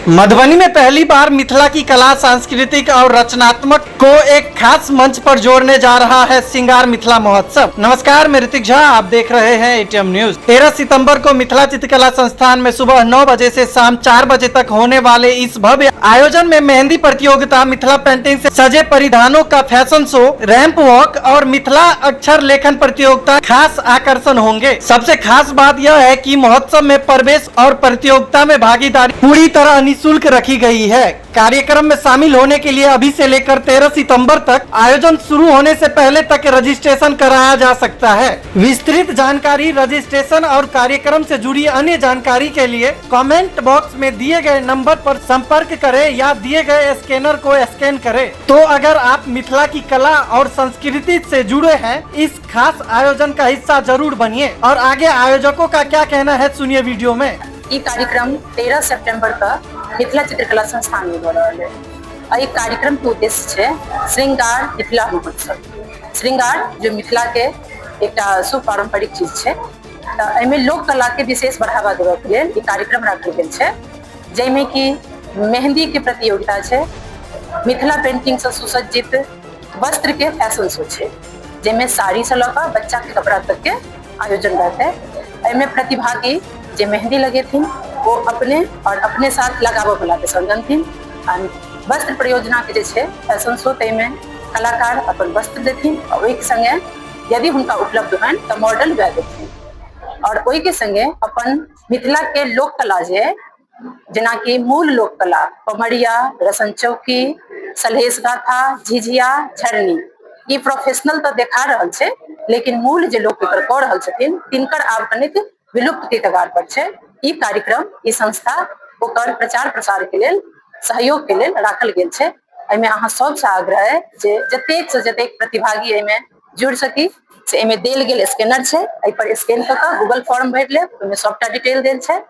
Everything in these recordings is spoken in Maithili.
मधुबनी में पहली बार मिथिला की कला, सांस्कृतिक और रचनात्मक को एक खास मंच पर जोड़ने जा रहा है श्रृंगार मिथिला महोत्सव। नमस्कार, मैं ऋतिक झा, आप देख रहे हैं एटीएम न्यूज। 13 सितंबर को मिथिला चित्रकला संस्थान में सुबह 9 बजे से शाम 4 बजे तक होने वाले इस भव्य आयोजन में मेहंदी प्रतियोगिता, मिथिला पेंटिंग से सजे परिधानों का फैशन शो, रैंप वॉक और मिथिला अक्षर लेखन प्रतियोगिता खास आकर्षण होंगे। सबसे खास बात यह है कि महोत्सव में प्रवेश और प्रतियोगिता में भागीदारी पूरी तरह निःशुल्क रखी गई है। कार्यक्रम में शामिल होने के लिए अभी से लेकर 13 सितंबर तक आयोजन शुरू होने से पहले तक रजिस्ट्रेशन कराया जा सकता है। विस्तृत जानकारी, रजिस्ट्रेशन और कार्यक्रम से जुड़ी अन्य जानकारी के लिए कमेंट बॉक्स में दिए गए नंबर पर संपर्क करें या दिए गए स्कैनर को स्कैन करें। तो अगर आप मिथिला की कला और संस्कृति से जुड़े हैं, इस खास आयोजन का हिस्सा जरूर बनिए। और आगे आयोजकों का क्या कहना है, सुनिए वीडियो में। ई कार्यक्रम 13 सितंबर का मिथिला चित्रकला संस्थान में भऽ रहल है। एहि कार्यक्रम के उद्देश्य छै श्रृंगार मिथिला महोत्सव। श्रृंगार जो मिथिला के एकटा सुपारंपरिक चीज छै, तऽ एहिमे लोक कला के विशेष बढ़ावा देबऽ के लेल ई कार्यक्रम राखल गेल छै, जाहिमे कि मेहंदी के प्रतियोगिता छै, मिथिला पेंटिंग से सुसज्जित वस्त्र के फैशन शो छै, जाहिमे साड़ी से लऽ कऽ बच्चा के कपड़ा तक के आयोजन रहतै। एहिमे प्रतिभागी जे मेहंदी लगेथिन ओ अपने और अपने साथ लगाबऽ वाला के संग अनथिन। आ वस्त्र परियोजना के जे छै फैशन शो, ताहिमे कलाकार अपन वस्त्र देथिन आ ओहिके संगे यदि हुनका उपलब्ध होइन तऽ मॉडल वएह देथिन। और ओहिके संगे अपन मिथिला के लोक कला जे, जेनाकि मूल लोक कला पमरिया, रसन चौकी, सलहेश गाथा, झिझिया, झरनी, ई प्रोफेशनल तऽ देखा रहल छै, लेकिन मूल जे लोक एकर कऽ रहल छथिन तिनकर आब कनिक विलुप्त के कगार पर छै। ई कार्यक्रम, ई संस्था ओकर प्रचार प्रसार के लेल, सहयोग के लेल राखल गेल छै। एहिमे अहाँ सबसँ आग्रह है जे जतेक से जतेक प्रतिभागी एहिमे जुड़ि सकी, से एहिमे देल गेल स्कैनर छै, एहि पर स्कैन कऽ कऽ गूगल फॉर्म भरि लेब, ओहिमे सबटा डिटेल देल छै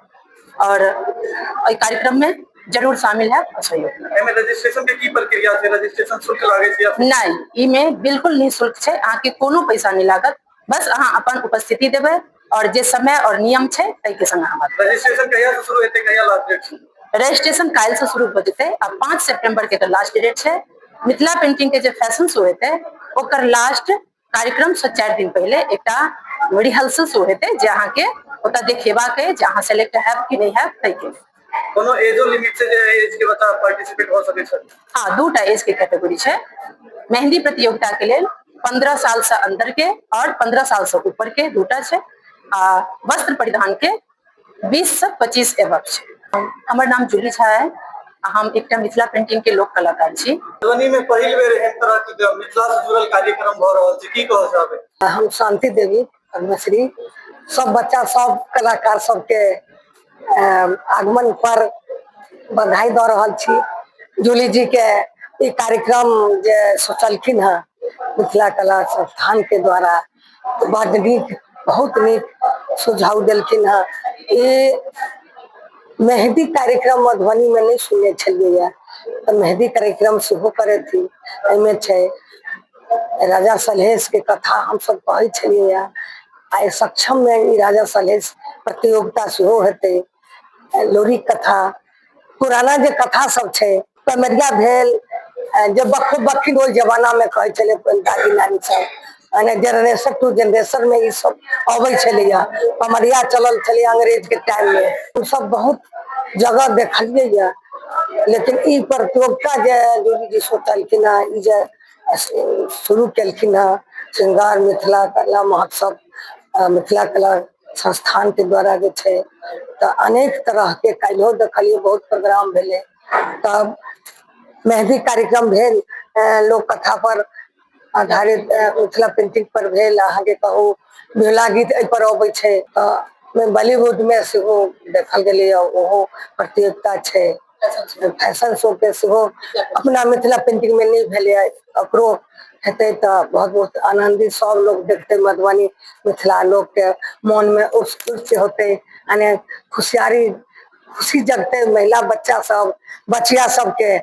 और एहि कार्यक्रम में जरूर शामिल है और सहयोग करब। एहिमे रजिस्ट्रेशन के की प्रक्रिया छै? रजिस्ट्रेशन शुल्क लागै छै या नहि, ई में बिल्कुल निःशुल्क छै। अहाँके कोनो पैसा नहि लागत, बस अहाँ अपन उपस्थिति देबै और जे समय और नियम छै ताहिके संग अहाँ बात। रजिस्ट्रेशन कहिया से शुरू हेतै, कहिया लास्ट डेट छै? रजिस्ट्रेशन काल्हि से शुरू भऽ जेतै आ 5 सितंबर के एकर लास्ट डेट छै। मिथिला पेंटिंग के जे फैशन शो हेतै, ओकर लास्ट कार्यक्रम से 4 दिन पहिले एकटा रिहर्सल शो हेतै, जे अहाँके ओतऽ देखेबाक अइ जे अहाँ सेलेक्ट हैब कि नहि हैब ताहिके। कोनो एजो लिमिट छै जे एज के बच्चा पार्टिसिपेट भऽ सकै छै? हाँ, 2टा एज के कैटेगरी छै। मेहंदी प्रतियोगिता के लेल 15 साल से अंदर के और 15 साल से ऊपर के 2टा छै, आ वस्त्र परिधान के 20 से 25 एबव छै। हमर नाम जूली झा है आ हम एकटा मिथिला पेंटिंग के लोक कलाकार छी। मधुबनी में पहिल बेर एहन तरह के मिथिला से जुड़ल कार्यक्रम भऽ रहल छै, की कहऽ चाहबै? हम शांति देवी पद्मश्री, सब बच्चा सब कलाकार सबके आगमन पर बधाई दऽ रहल छी। जूली जी के ई कार्यक्रम जे सोचलखिन हँ मिथिला कला संस्थान के द्वारा, बड नीक, बहुत नीक सुझाव देलखिन हँ। ई मेहंदी कार्यक्रम मधुबनी में नहीं सुनने छलियै, तऽ मेहंदी कार्यक्रम सेहो करेथिन। एहिमे छै राजा सलहेश के कथा, हमसब कहै छलियै। आइ सक्षम मे ई राजा सलहेश प्रतियोगिता सेहो हेतै। लोरी कथा, पुराना जे कथा सब छै, कमरिया भेल जे बखो बखिन ओहि जमाना मे कहै छलै दादी नानी सब, यानी जेनरेशन टू जेनरेशन मे ई सब अबै छलैया। कमरिया चलल छलै अंग्रेज के टाइम मे, ओ सब बहुत जगह देखलियै या, लेकिन ई प्रतियोगिता जे जूली जी सोचलखिन हँ, ई जे शुरू केलखिन हँ श्रृंगार मिथिला कला महोत्सव मिथिला कला संस्थान के द्वारा जे छै, तऽ अनेक तरहके काल्हिओ देखलियै बहुत प्रोग्राम भेलै, तब मेहंदी कार्यक्रम भेल, लोक कथा पर आधारित मिथिला पेंटिंग पर भेल, अहाँके कहू बेला गीत एहि पर अबै छै, तऽ बॉलीवुड मे सेहो देखल गेलैया, ओहो प्रतियोगिता छै। फैशन शो के सेहो अपना मिथिला पेंटिंग मे नहि भेलैया, ओकरो हेतै तऽ बहुत बहुत आनंदित सब लोग देखतै। मधुबनी मिथिला लोकके मोनमे उत्स्फूर्त होतै, यानी खुशियारी खुशी जगतै महिला बच्चा सब बचिया सबके,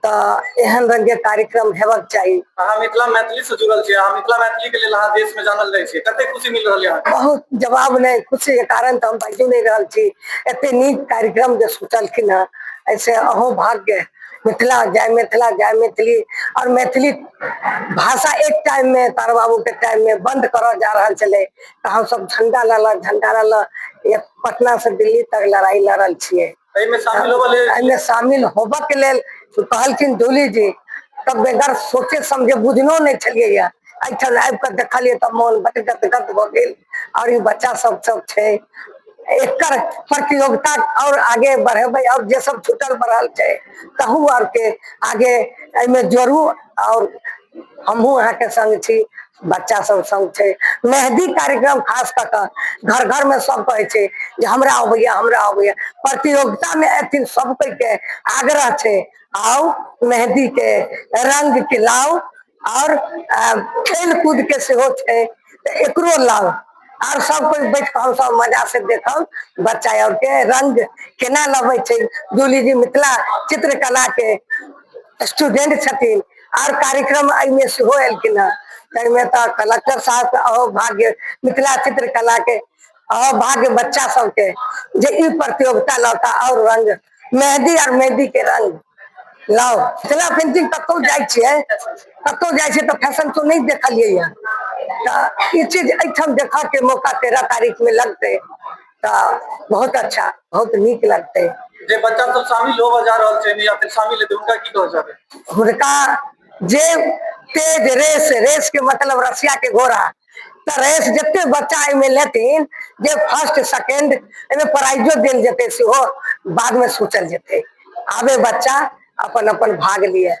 तऽ एहन रंग के कार्यक्रम हेबाक चाही। अहाँ मिथिला मैथिली से जुड़ल छी, अहाँ मिथिला मैथिली के लेल अहाँ देश में जानल जाइ छी, कते खुशी मिल रहल है? बहुत जवाब नहि, खुशी के कारण तऽ हम बाजि नहि रहल छी। एते नीक कार्यक्रम जे सोचलखिन हँ, एहिसे अहो भाग्य मिथिला, जय मिथिला, जय मैथिली। और मैथिली भाषा एक टाइम में तार बाबू के टाइम में बंद करल जा रहल छलै, तऽ हमसब झंडा लऽ लऽ, झंडा लऽ लऽ एक पटना से दिल्ली तक लड़ाई लड़ल छियै। एहिमे शामिल होबऽ लेल, एहिमे शामिल होबऽ के लेल कहलखिन जूली जी, तब बेगर सोचे समझे, बुझनो नहि छलियै। या एहिठाम आबि कऽ देखलियै तऽ मोन बड गदगद भऽ गेल। और ई बच्चा सब सब छै, एकर प्रतियोगिता और आगे बढ़ेबै और जे सब छूटल बढ़ल छै तहू आर के आगे एहिमे जोड़ू। और हमहूँ अहाँके संग छी, बच्चा सब संग छै। मेहदी कार्यक्रम खास कऽ कऽ घर घर मे सब कहै छै जे हमरा अबैया, हमरा अबैया। प्रतियोगिता मे एथिन, सब कोइ के आग्रह छै, आउ, मेहदी के रंग के लाउ। और खेल कूद के सेहो छै, तऽ एकरो लाउ। आर सब कोइ बैठ कऽ हमसब मजा से देखब बच्चा आर के रंग केना लबै छै। जूली जी मिथिला चित्रकला के स्टूडेंट छथिन आर कार्यक्रम एहिमे सेहो एलखिन हँ। ताहिमे तऽ कलेक्टर साहब के अहो भाग्य, मिथिला चित्रकला के अहो भाग्य, बच्चा सबके जे ई प्रतियोगिता लौता और रंग मेहंदी और मेहंदी के रंग लाओ। मिथिला पेंटिंग कतहु जाइ छियै, कतहु जाइ छियै तऽ फैशन शो नहि देखलियै यऽ, तऽ ई चीज एहिठाम देखऽ के मौका 13 तारीख में लगतै तऽ बहुत अच्छा, बहुत नीक लगतै। जे बच्चा सब शामिल होबऽ जा रहल छै या फिर शामिल हेतै, हुनका की कहऽ चाहबै? हुनका जे तेज रेस, रेस के मतलब रसिया के घोड़ा, तऽ रेस जते बच्चा एहिमे लेथिन, जे फर्स्ट सेकेंड, एहिमे प्राइजो देल जेतै, सेहो बाद मे सोचल जेतै। आबे बच्चा, अपन अपन भाग लिए।